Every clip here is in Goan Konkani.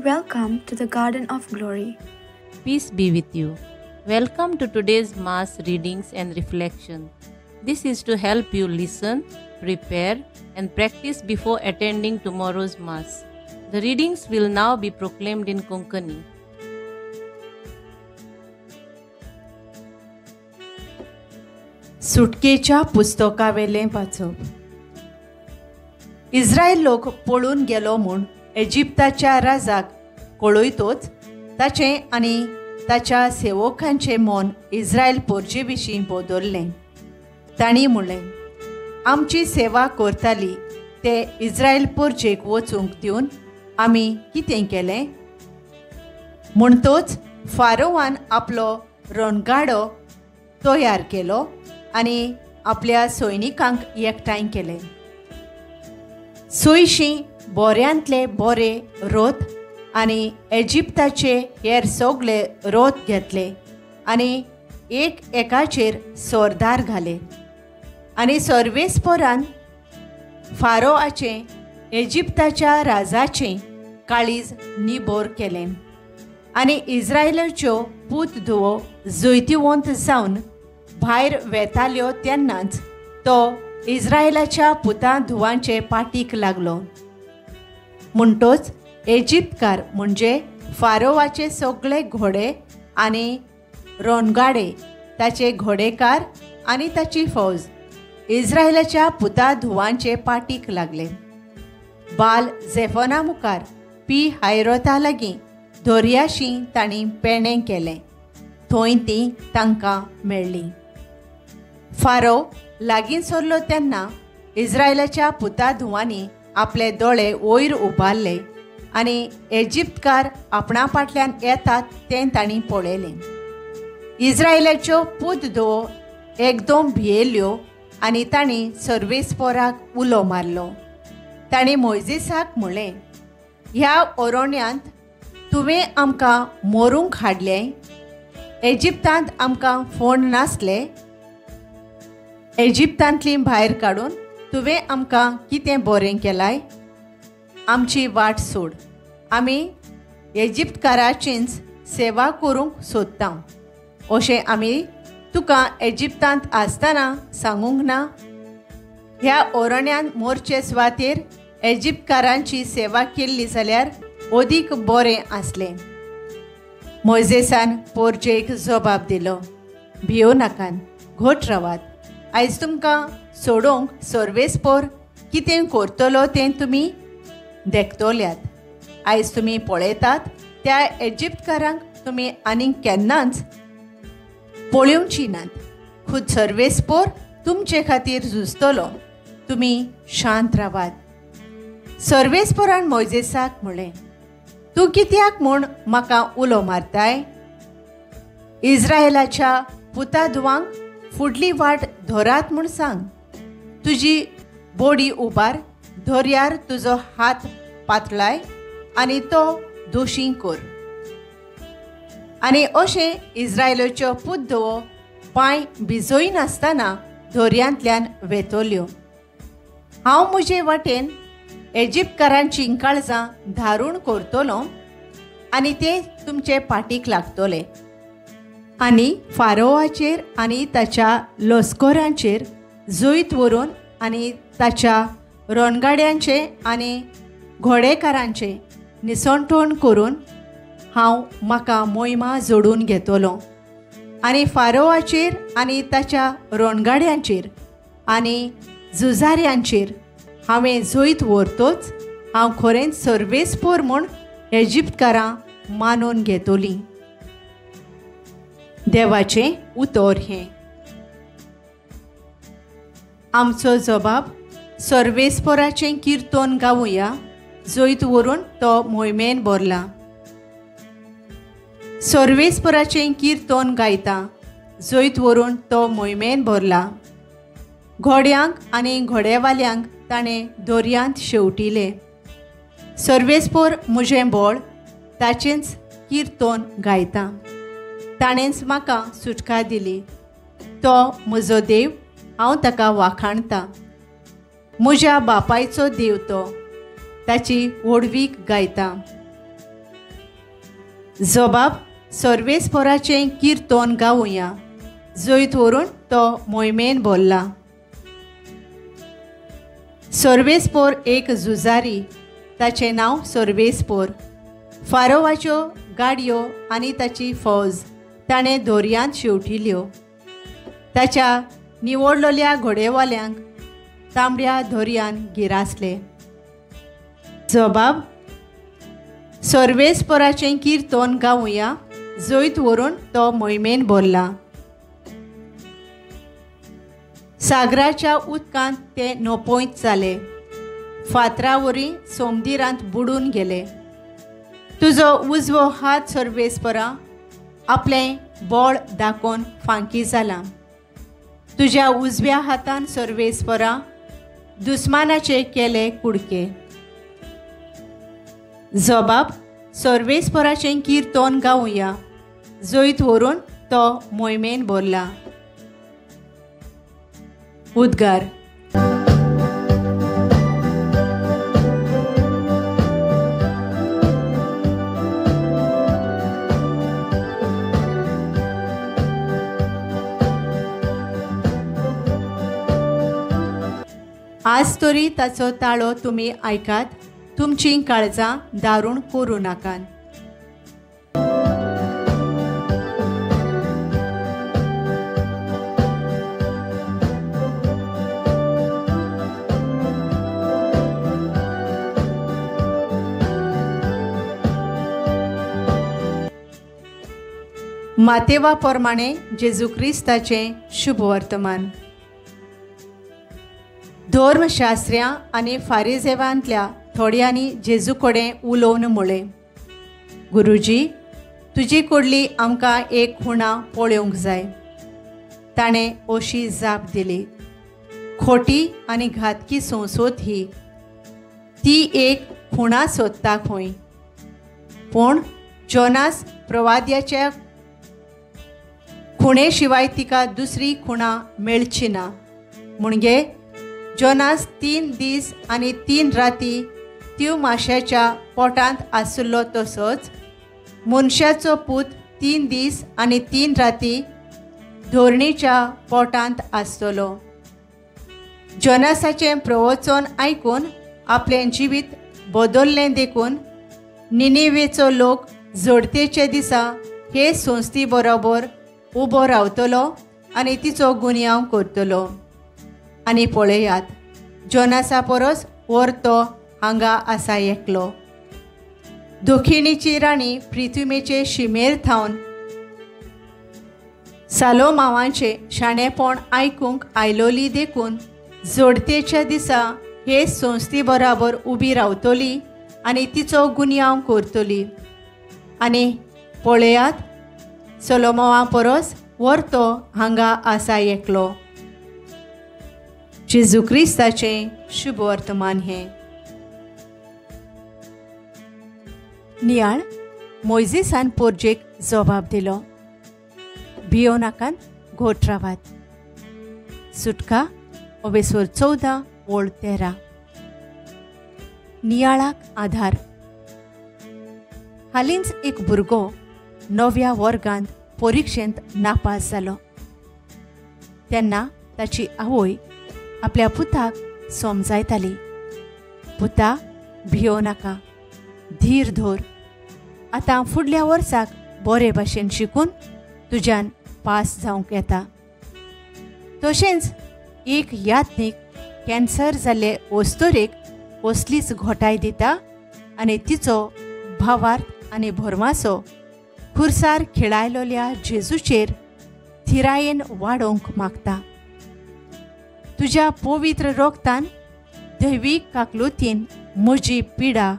Welcome to the Garden of Glory. Peace be with you. Welcome to today's Mass readings and reflection. This is to help you listen, prepare, and practice before attending tomorrow's Mass. The readings will now be proclaimed in Konkani. सुटकेच्या पुस्तकावेलें वाचप. इस्रायल लोक पळून गेलो म्हूण इजिप्ताच्या राजाक कळयतोच ताचें आनी ताच्या सेवकांचें मन इस्रायल पोरजे विशीं बदल्लें. तांणी म्हणलें, आमची सेवा करताली ते इस्रायल पोरजेक वचूंक दिवन आमी कितें केलें? म्हणटोच फारोवान आपलो रणगाडो तयार केलो आनी आपल्या सैनिकांक एकठांय केले. 600 बोऱ्यांतले बोरे रोथ आनी इजिप्ताचे हेर सगळे रोथ घेतले आनी एक एकाचेर सरदार घाले. आनी सर्वेस्परान फारोआचें इजिप्ताच्या राजाचें काळीज निबोर केलें आनी इस्रायलाच्यो पूत धुवो जैतिवंत जावन भायर वेताल्यो तेन्नाच तो इस्रायलाच्या पुतां धुवांचे पाटीक लागलो. म्हणटोच इजिप्तकार म्हणजे फारोवाचे सगळे घोडे आनी रणगाडे, ताचे घोडेकार आनी ताची फौज इस्रायलाच्या पुता धुवांचे पाटीक लागले. बाल झेफोना मुखार पी हायरोता लागीं दर्याशी तांणी पेणें केलें. थंय तीं तांकां मेळ्ळीं. फारो लागीं सरलो तेन्ना इस्रायलाच्या पुता धुवांनी आपले दोळे वयर उबारले आनी इजिप्तकार आपणा फाटल्यान येतात तें तांणी पळयलें. इस्रायलाच्यो पूत धुवो एकदम भियेल्यो आनी तांणी सर्वेस्पोराक उलो मारलो. तांणी मोयजेसाक म्हणलें, ह्या अरण्यांत तुवें आमकां मरूंक हाडलें. इजिप्तांत आमकां फोंड नासले. इजिप्तांतली भायर काडून तुवें आमकां कितें बरें केलाय? आमची वाट सोड, आमी इजिप्तकाराचीच सेवा करूंक सोदता अशें आमी तुका इजिप्तांत आसतना सांगूंक ना? ह्या अरण्यांत मोरचे सुवातेर इजिप्तकारांची सेवा केल्ली जाल्यार अदीक बरें आसलें. मोयजेसान पोरजेक जबाब दिलो, भियो नाकान, घट रावात. आयज तुमकां सोडोवंक सर्वेस्पोर कितें करतलो तें तुमी देखतल्यात. आयज तुमी पळयतात त्या इजिप्तकारांक तुमी आनीक केन्नाच पळोवची नात. खूद सर्वेस्पोर तुमचे खातीर झुजतलो, तुमी शांत रावात. सर्वेस्पोरान मोयजेसाक म्हणलें, तूं कित्याक म्हूण म्हाका उलो मारताय? इस्रायलाच्या पुता धुवांक फुडली वाट धरात म्हूण सांग. तुजी बोडी उबार, दर्यार तुजो हात पातळाय आनी तो दोशी कर. आनी अशें इस्रायलाच्यो पूत धुवो पांय भिजयनासतना दर्यांतल्यान वेतल्यो. हांव म्हजे वाटेन इजिप्तकारांची काळजां धारूण करतलो आनी ते तुमचे पाटीक लागतले. आनी फारोवाचेर आनी ताच्या लश्करांचेर जैत व्हरून आनी ताच्या रणगाड्यांचे आनी घोडेकारांचे निसणटण करून हांव म्हाका मोहिमा जोडून घेतलो. आनी फारोवाचेर आनी ताच्या रणगाड्यांचेर आनी झुजाऱ्यांचेर हांवें जैत व्हरतोच हांव खरेंच सर्वेस्पोर म्हूण इजिप्तकारां मानून घेतलीं. देवाचें उतर हें. आमचो जबाब सर्वेस्पोराचें किर्तन गावया, जैत व्हरून तो मोहिमेन भरला. सर्वेस्पोराचें किर्तन गायता, जैत व्हरून तो मोहिमेन भरला. घोड्यांक आनी घोडेवाल्यांक ताणें दर्यांत शेवटिले. सर्वेस्पोर म्हजें बळ, ताचेंच किर्तन गायता. ताणेंच म्हाका सुटका दिली. तो म्हजो देव, हांव ताका वाखाणता. म्हज्या बापायचो देव तो, ताची व्हडवीक गायता. जबाब सर्वेस्पोराचें किर्तन गावया, जैत व्हरून तो मोहिमेन भरला. सर्वेस्पोर एक झुजारी, ताचें नांव सर्वेस्पोर. फारोवाच्यो गाडयो आनी ताची फौज ताणें दर्यांत शेंवटिल्यो. ताच्या निवडलेल्या घोडेवाल्यांक तांबड्या दर्यान गिरासले. जबाब सर्वेस्पोराचें किर्तन गावया, जैत व्हरून तो मोहिमेन भरला. सागराच्या उदकांत ते नोपोंयत जाले, फातरावरी सोमदिरांत बुडून गेले. तुजो उजवो हात सर्वेस्पोरा आपलें बळ दाखोवन फांकी जाला. तुज्या उजव्या हातान सर्वेस्पोरा दुस्मानाचे केले कुडके. जबाब सर्वेस्पोराचें किर्तन गावया, जैत व्हरून तो मोहिमेन भरला. उद्गार. आज तरी ताचो ताळो तुमी आयकात, तुमचीं काळजां दारूण करूं नाकात. मातेवा प्रमाणे जेजू क्रिस्ताचें शुभ वर्तमान. धर्मशास्त्र्यां आनी फारिजेवांतल्या थोड्यांनी जेजू कडेन उलोवन म्हळें, गुरुजी, तुजी कडली आमकां एक खुणा पळोवंक जाय. ताणें अशी जाप दिली, खोटी आनी घातकी संसोत ही, ती एक खुणा सोदता खंय. पूण जोनास प्रवाद्याच्या खुणे शिवाय तिका दुसरी खुणा मेळची ना. म्हणजे जोनास 3 दीस आनी 3 राती त्यो माश्याच्या पोटांत आशिल्लो, तसोच मनशाचो पूत 3 दीस आनी 3 राती धोरणीच्या पोटांत आसतलो. जोनासाचें प्रवचन आयकून आपलें जिवीत बदल्लें देखून निनिवेचो लोक जोडतेचे दिसा हे संस्थी बरोबर उबो रावतलो आनी तिचो गुन्यांव करतलो. आनी पळयात, जोनासा परस व्हर तो हांगा आसा एकलो. दक्षिणेची राणी प्रिथुमेचे शिमेर थावन सालोमावांचें शाणेपण आयकूंक आयलोली देखून जोडतेच्या दिसा हे संस्थी बराबर उबी रावतली आनी तिचो गुन्यांव करतली. आनी पळयात, सोलोमावा परस व्हर तो हांगा आसा एकलो. जेजू क्रिस्ताचें शुभ वर्तमान हें. नियाळ मोयजेसान पोरजेक जबाब दिलो, भियो नाकात, घोट रावात. सुटका ओबेसोर 14 ओळ 13. नियाळाक आधार. हालींच एक भुरगो 9व्या वर्गांत परिक्षेंत नापास जालो. तेन्ना ताची आवय आपल्या पुताक समजायताली, पुता भियो नाका, धीर धर, आतां फुडल्या वर्साक बरे भाशेन शिकून तुज्यान पास जावंक येता. तशेंच एक यात्नीक कॅन्सर जाल्ले वस्तुरेक कसलीच घोटाय दिता आनी तिचो भावार्थ आनी भरमासो खुर्सार खेळायलोल्या जेजूचेर थिरायेन वाडोवंक मागता. तुज्या पवित्र रोगतान दैवीक काकलुतीन म्हजी पिडा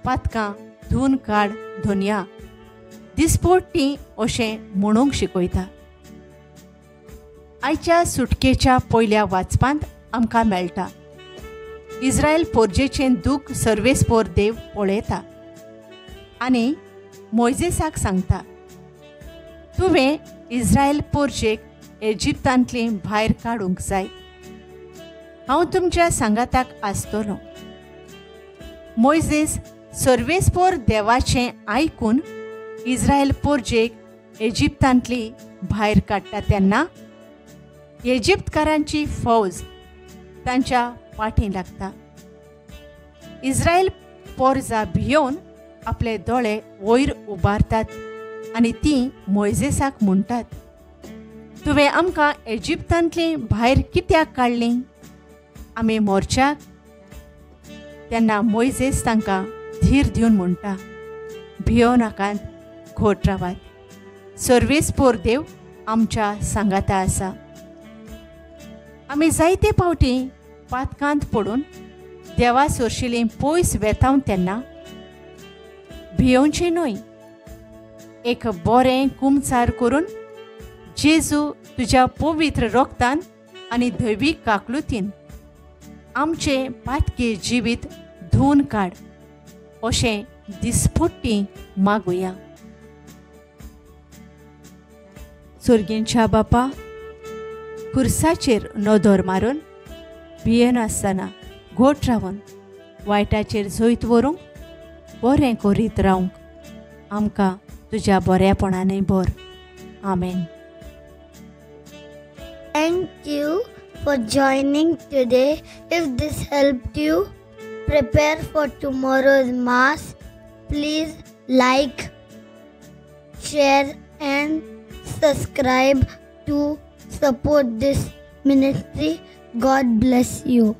पातकां धुवन काड धोनया, दिसपोडटी अशें म्हणूंक शिकयता. आयच्या सुटकेच्या पयल्या वाचपांत आमकां मेळटा, इस्रायल पोरजेचें दूख सर्वेस्पोर देव पळयता आनी मोयजेसाक सांगता, तुवें इस्रायल पोरजेक इजिप्तांतली भायर काडूंक जाय, हांव तुमच्या सांगाताक आसतलो. मोयजेस सर्वेस्पोर देवाचें आयकून इस्रायल पोरजेक इजिप्तांतली भायर काडटा तेन्ना इजिप्तकारांची फौज तांच्या फाटीं लागता. इस्रायल पोरजा भियोवन आपले दोळे वयर उबारतात आनी तीं मोयजेसाक म्हणटात, तुवें आमकां इजिप्तांतली भायर कित्याक काडलीं? आमी मोरच्याक. तेन्ना मोयजेस तांकां धीर दिवन म्हणटा, भियो नाकात, घोट रावात, सर्वेस्पोर देव आमच्या सांगाता आसा. आमी जायते फावटी पातकांत पडून देवा सोरशिलीं पयस वेतावन तेन्ना भियोवचें न्हय. एक बरें कुमसार करून जेजू तुज्या पवित्र रोगतान आनी धवी काकलुतीन आमचें पातकी जिवीत धुवन काड अशें दिसपट्टी मागुया. सोर्गींच्या बापा, खुर्साचेर नदर मारून भियेनासतना घोट रावन वायटाचेर जैत व्हरूंक बरें करीत रावंक आमकां तुज्या बऱ्यापणानय भर. आमेन. Thank you for joining today. If this helped you prepare for tomorrow's Mass, please like, share and subscribe to support this ministry. God bless you.